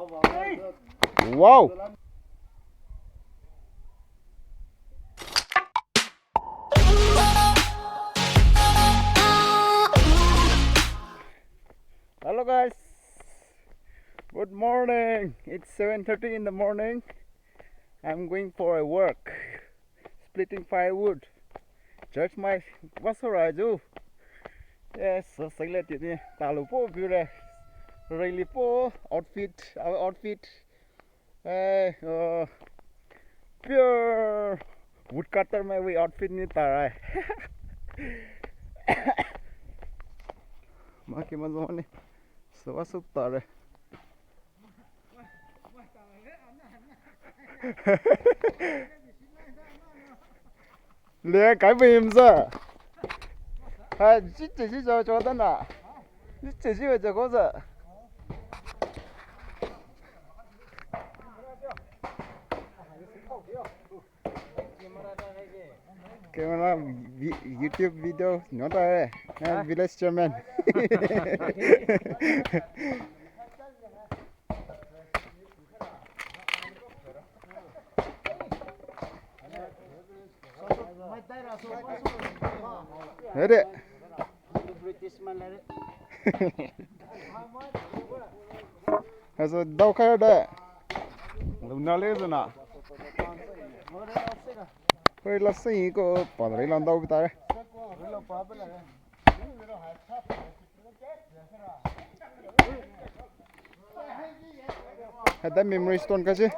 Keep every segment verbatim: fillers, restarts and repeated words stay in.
Wow. Hello guys. Good morning. It's seven thirty in the morning. I'm going for a work. Splitting firewood. Judge my wasora ju. Yes, so sile tini talu po pure. Really po outfit, our outfit. Eh, uh, pure woodcutter my way outfit ni tarai. Maki mazoni. So wasu tare. Le kai bim sa. Ha, ji ji ji jo jo da na. Ji ji ji jo ko sa. Camera vi- YouTube video no ta hai. Ha? Village chairman. Ready? Hasa dau kaya da. Luna le zana. Hoi la sing ko padre lan dau bitare. Hada memory stone kaje.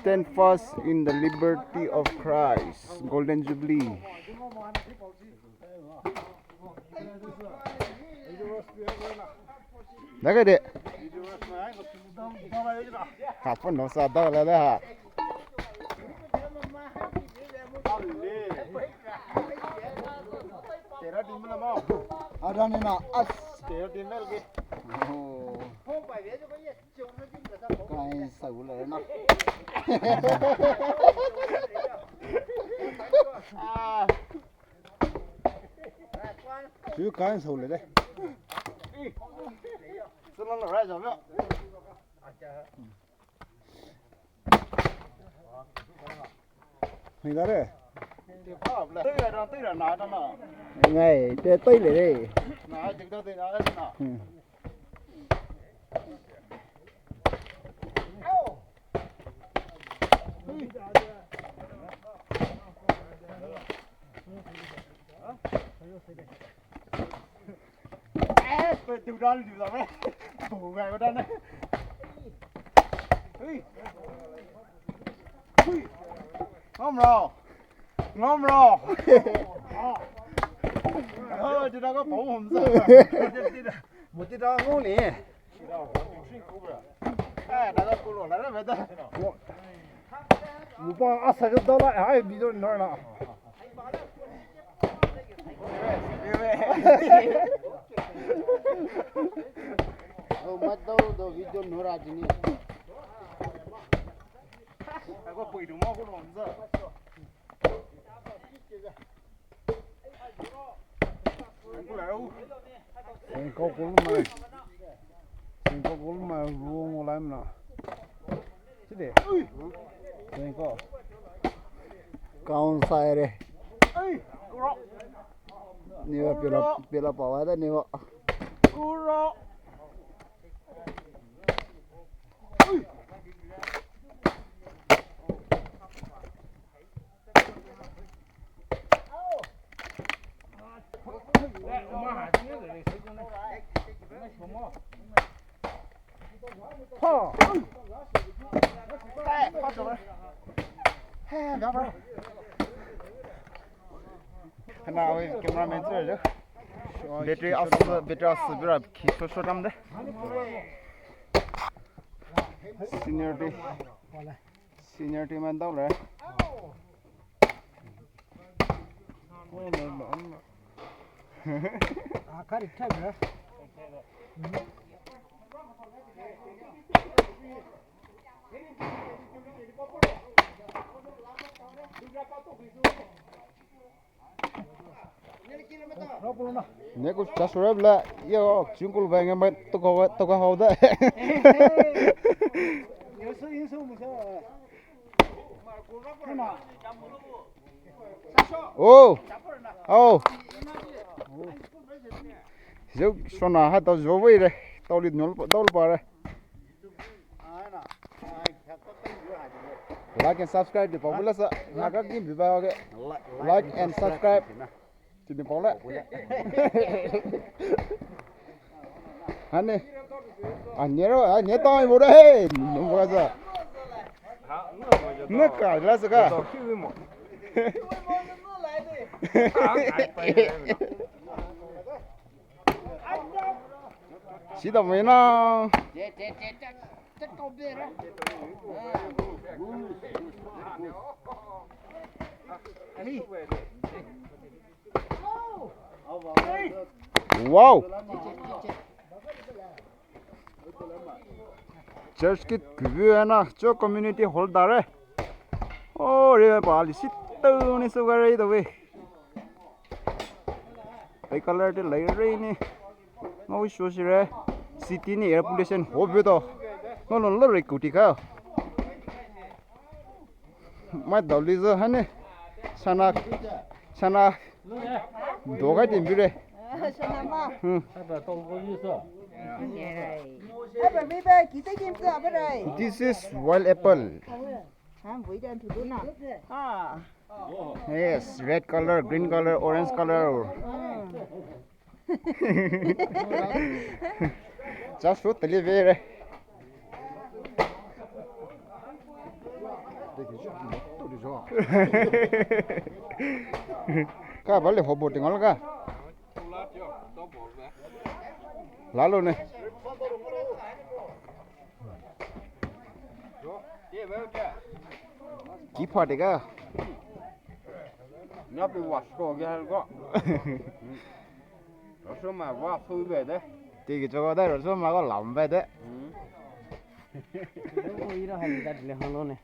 Stand fast in the liberty of Christ. Golden Jubilee. Daga de. Hapa no sa daga la ha. Ada ni na as. Oh. Kai sa gula na. Chu kai sa gula de. Ngai, te toi le re. Hmm. Ngom ro. Ngom ro. Oh, ti da ko po hom sa. Mo ti da ngom ni. Eh, da ko lo la re me da. Mo pa asa ko da la, ai, video nor na. Oh, mat do do video nor a jini. Ako pui du mo ko lo sa. Sengkok kulmai. Sengkok kulmai ruong ulai mna. Side. Sengkok. Kaun sai re. Niwa pila pila pawa da niwa. Kuro. Hana, we cameraman tsu jo. Battery as, battery as bira ki so so ram de. Senior team. Senior team and down, right? Ah, kari tag, eh? Neko chasura bla, yo, chungkul bang mai toka toka hau da. Oh, oh. Yo, sona ha tao jo wei re, tao li nyol tao pa re. Like and subscribe de pa bula sa. Naga kim bi ba ke. Like and subscribe. Tini pa le. Hane. Ah, nero, ah, ne tao mo re. No mo sa. Ne ka la sa ka. Sida mo na. Wow. Church ki kubu na cho community hall dare. Oh, re pa li sit to ni so gare to we. Pei color te lai re ni. Ngo wi sho shi re. City ni air pollution ho be to. Ngo lon lo re kuti ka. Mai dao li zo hane. Sana, sana. Doga din bi re. Sana ma. Hmm. Apa mi ba kita kim sa apa rai. This is wild apple. Han bui dan tu na. Ah. Yes, red color, green color, orange color. Just fruit delivery. Ka bale hobo tingol ka. Lalo ne. Ki pha de ka. Na pi wa sko ge ko. Rosoma wa fu be de. Ti ki chogo de rosoma ko lam be de. Ko ira han da le hano ne.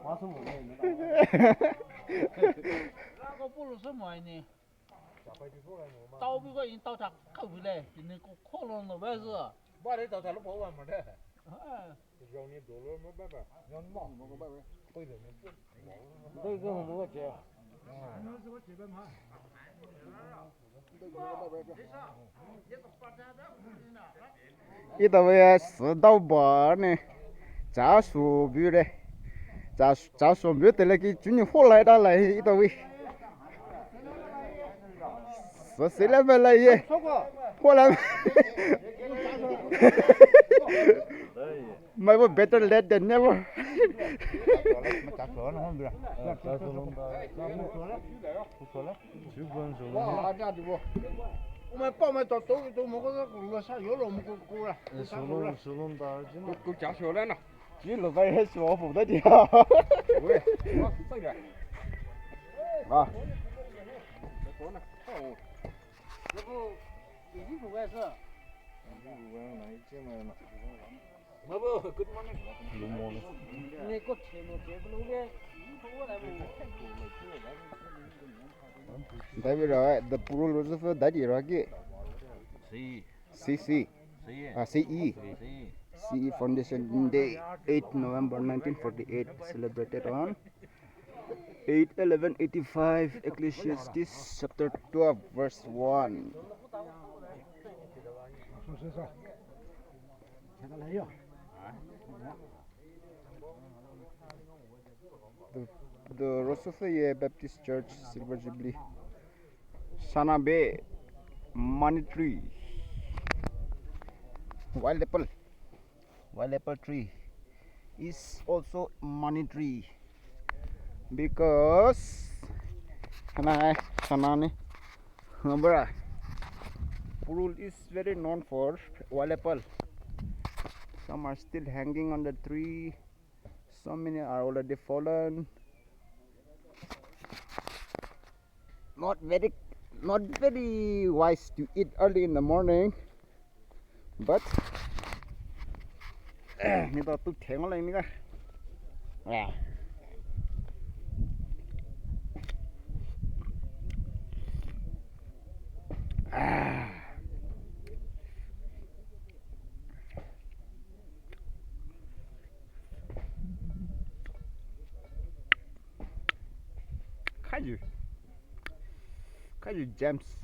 Wa su mo ne. Ko pulu su mo ni. Tao bi ko in tao ta khau bi le. Ni ko ko lo no be zu. Ba de tao ta lo po wa mo de. Zhao ni do lo mo ba ba. Zhao ni mo. Mo ko ba ba. Koi le mo. Doi ko mo ko che. Ita we sü dao ba ne. Cha su bu re. Cha cha su bu te le ki chu ni ho lai da lai ita we. Sü se le me lai ye. Ho lai. Mai bo better late than never. Good morning. David, uh, the Purul Rosofo, that year, okay? C. C C. C. Ah, C E. C E. C E Foundation Day, eighth November nineteen forty-eight, celebrated on eight eleven eighty-five, Ecclesiastes chapter twelve, verse one. The, the Rosofeye Baptist Church Silver Jubilee. Sana be money tree. Wild apple. Wild apple tree is also money tree because sana, sana ni, Purul is very known for wild apple. Some are still hanging on the tree. So many are already fallen. Not very, not very wise to eat early in the morning. But ni to tu theng lai ni ka. Yeah. Kaju. Kaju James.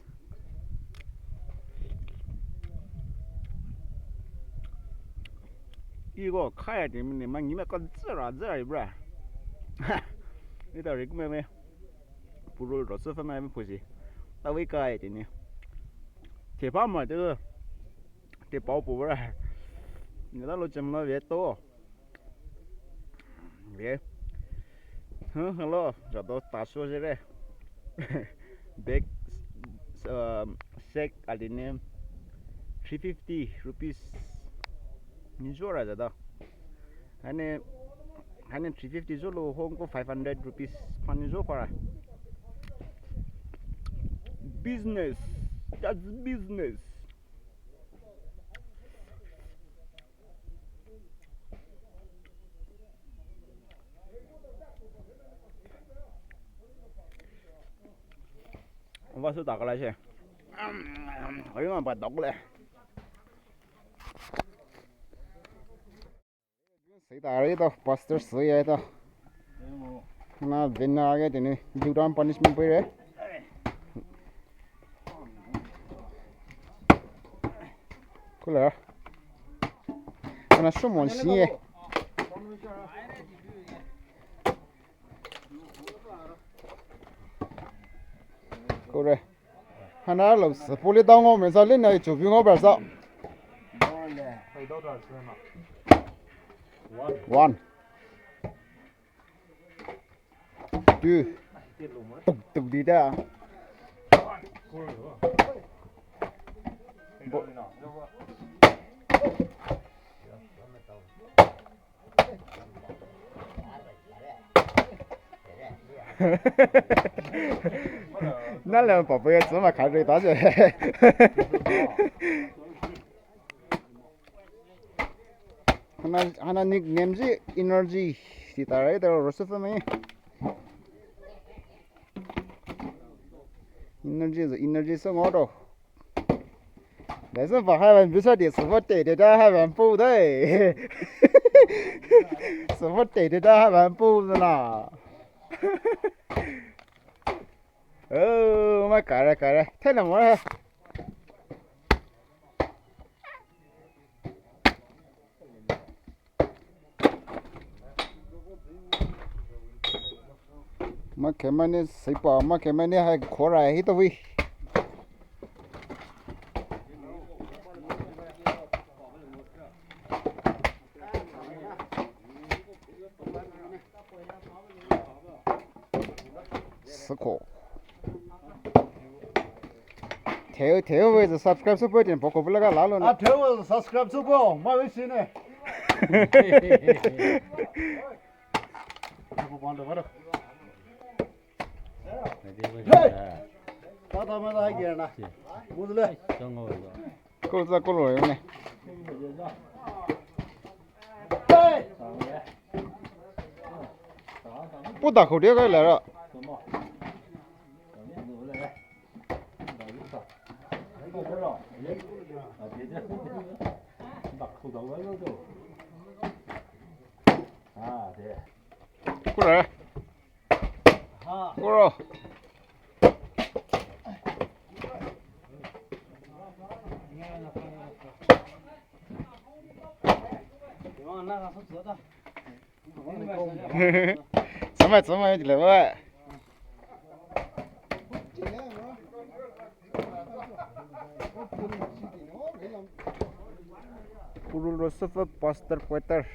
Iko kaya ti mini ma ngi ma ko zera zera ibra. Ita ri kume me. Puru ro so fa ma me pusi. Ta we kaya ti ni. Te pa ma te. Te pa pu bra. Ni ta lo chem lo ve to. Ve. Huh, hello. Jado ta so jere. Bag, um, sack aline three fifty rupees. Ni jora jado. Hani, hani three fifty jolo hong ko five hundred rupees pani jo para. Business. That's business. Vasu takala she. Ayo ma pa dokle. Sei ta ri to, pastor sei ai to. Na vena age tini, juram punishment poi re. Kula. Ana shumon shi ye. Kore. Hana lo sa puli dang ngo me sa lin na chu bi ngo ber sa. One. Two. Tuk tuk di da. Bo- Nale papa ya tsuma kha re ta je. Hana, hana nickname ji Energy. Ti ta re ta ro su fa me. Energy, energy so ngo to. That's a bahai van bisa di support te de da hai van pu dai. Support te de da hai van pu na. Oh, ma kare kare. Te na mo. Ma kemani seipa, ma kemani hai khora hi to wi. Sako. Theo, theo, we subscribe support din poko bulaga lalo na. Ah, theo, subscribe support, ma we sine. Hey! Tata ma da gena. Mudle. Ko za ko lo ne. Hey! Pu da ko de ga la ra. Kore. Koro. Tsama, tsama, jile ba. Purul Rosefa Pastor Quarter.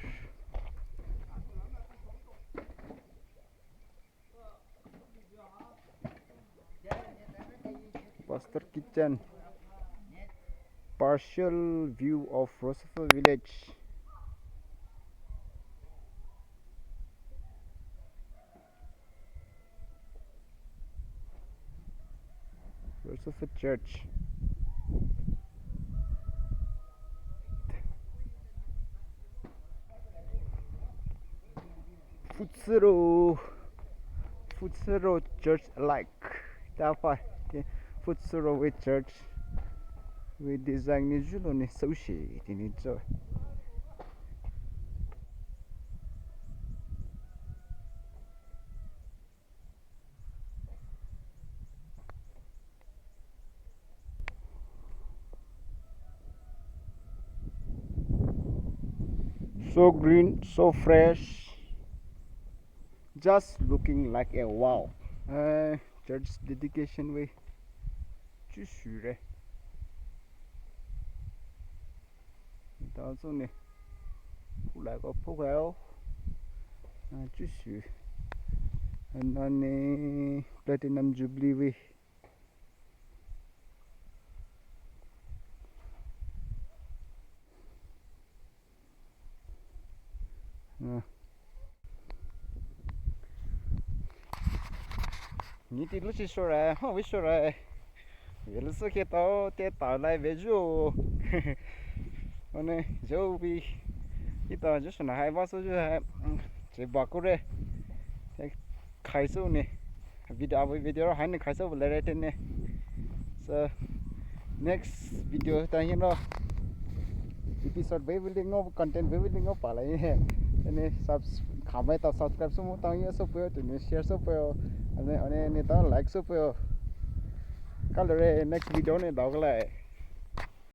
Pastor Kitchen. Partial view of Rosefa village. Rosefa church. Futsero, Futsero church like. Tafa, Futsero we church. We design ni julo ni so shi, tini cho. So green, so fresh, just looking like a wow. Eh, church dedication vei, chusü re. Taosü ne, kulai ko phokao, ah, chusü. Ana ne platinum jubilee vei. Niti luchi shore, ho vei shore. Vei luso ke tao te tao lai vei ju. One ju bi. Ita ju shona hai ba so ju hai. Che ba kure. Khai so ne. Video, abo video hai ne khai so le re te ne. So next video ta hin ro. Episode vei vei ling o, content vei vei ling o pa la ye. Ane subs-, khamai ta subscribe so mo ta ye so peo, tene share so peo. Ane, ane ne ta like so peo. Kalo re next video ne dao kala.